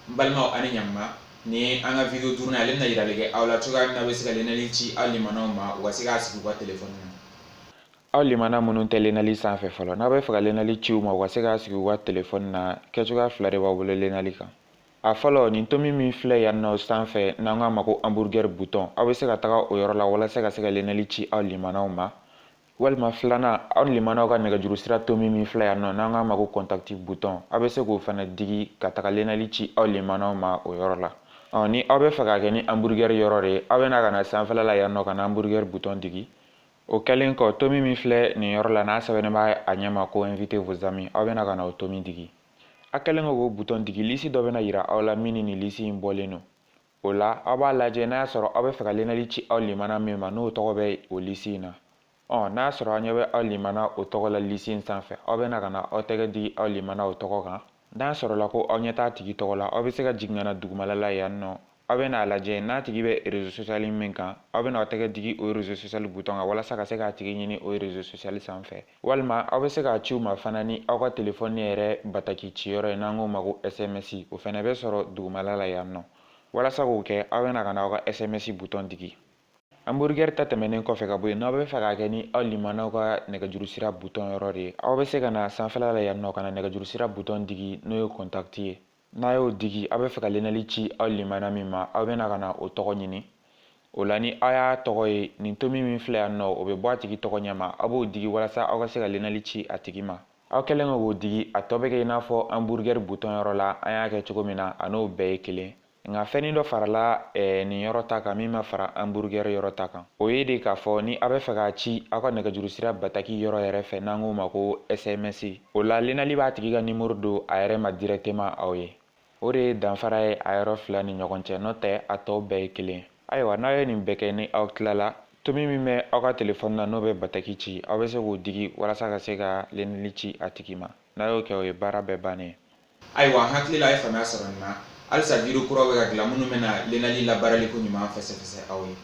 N balimaw, ani ɲamuma. Nin ye an ka vidéo duurunan, ale bɛna yirali kɛ aw la cogoya min na a bɛ se ka lenali ci aw limanaw ma, u ka se k'a sigi u ka telefɔni na. Aw limana minnu tɛ lenali sanfɛ fɔlɔ, n'a bɛ fɛ ka lenali ci u ma, u ka se k'a sigi u ka telefɔni na, kɛcogoya fila de b'aw bolo lenali kan. A fɔlɔ, nin tomi min filɛ yan nɔ sanfɛ, n'an k'a ma ko hamburger bouton, aw bɛ se ka taga o yɔrɔ la walasa ka se ka lenali ci aw limanaw ma. Walima filanan, aw limanaw ka nɛgɛjuru sira tomi min filɛ yan nɔ, n'an k'a ma ko contact bouton, aw bɛ se k'o fana digi ka taga lenali ci aw limanaw ma o yɔrɔ la. Ɔ, ni aw bɛ fɛ k'a kɛ ni hamburger yɔrɔ de ye, aw bɛ na ka na sanfɛla la yan nɔ, ka na hamburger bouton digi. O kɛlen kɔ, tomi min filɛ nin yɔrɔ la, n'a sɛbɛnnen b'a a ɲɛ ma ko inviter vos amis, aw bɛ na ka na o tomi digi. A kɛlen kɔ k'o bouton digi, liste dɔ bɛna yira aw la min ni nin liste in bɔlen don. O la, aw b'a lajɛ n'a y'a sɔrɔ aw bɛ fɛ ka lenali ci aw limana min ma, n'o tɔgɔ bɛ o liste in na. Ɔ, n'a y'a sɔrɔ aw ɲɛ bɛ aw limana o tɔgɔ la liste in sanfɛ, aw bɛ na ka na aw tɛgɛ digi aw limana o tɔgɔ kan. N'a sɔrɔla ko aw ɲɛ t'a tigi tɔgɔ la, aw bɛ se ka jigin ka na dugumala la yan nɔ. Aw bɛ n'a lajɛ n'a tigi bɛ réseau social min kan, aw bɛ na aw tɛgɛ digi o réseau social bouton kan walasa ka se k'a tigi ɲini o réseau social sanfɛ. Walima aw bɛ se k'a ci u ma fana ni aw ka telefɔni yɛrɛ bataki ciyɔrɔ ye, n'an k'o ma ko SMS, o fana bɛ sɔrɔ dugumala la yan nɔ. Walasa k'o kɛ, aw bɛ na ka na aw ka SMS bouton digi. Hamburger ta tɛmɛnen kɔfɛ ka bɔ yen, n'aw bɛ fɛ k'a kɛ ni aw limanaw ka nɛgɛjuru sira bouton yɔrɔ de ye, aw bɛ se ka na sanfɛla la yan nɔ, ka na nɛgɛjuru sira bouton digi, n'o ye contact ye. N'a y'o digi, aw bɛ fɛ ka lenali ci aw limana min ma, aw bɛ na ka na o tɔgɔ ɲini. O la, ni aw y'a tɔgɔ ye, nin tomi min filɛ yan nɔ, o bɛ bɔ a tigi tɔgɔ ɲɛma, aw b'o digi walasa aw ka se ka lenali ci a tigi ma. Aw kɛlen kɔ k'o digi, a tɔ bɛ kɛ i n'a fɔ hamburger bouton yɔrɔ la an y'a kɛ cogo min na, a n'o bɛɛ ye kelen. Nka fɛnnin dɔ farala nin yɔrɔ ta kan min ma fara hamburger yɔrɔ ta kan. O ye de k'a fɔ ni aw bɛ fɛ k'a ci aw ka nɛgɛjuru sira bataki yɔrɔ yɛrɛ fɛ, n'an k'o ma ko SMS, o la lenali b'a tigi ka numéro don a yɛrɛ ma directement aw ye. O de ye danfara ye a yɔrɔ fila ni ɲɔgɔn cɛ, n'o tɛ a tɔw bɛɛ ye kelen. Ayiwa, n'aw ye nin bɛɛ kɛ, ni aw tilala, tomi min bɛ aw ka telefɔni na, n'o bɛ bataki ci, aw bɛ se k'o digi walasa ka se ka lenali ci a tigi ma. N'a y'o kɛ, o ye baara bɛɛ bannen ye. Ayiwa, n hakili la a ye faamuya sɔrɔ nin na. Halisa vidéo kuraw bɛ ka dilan minnu bɛna lenali labaarali ko ɲuman fɛsɛfɛsɛ aw ye.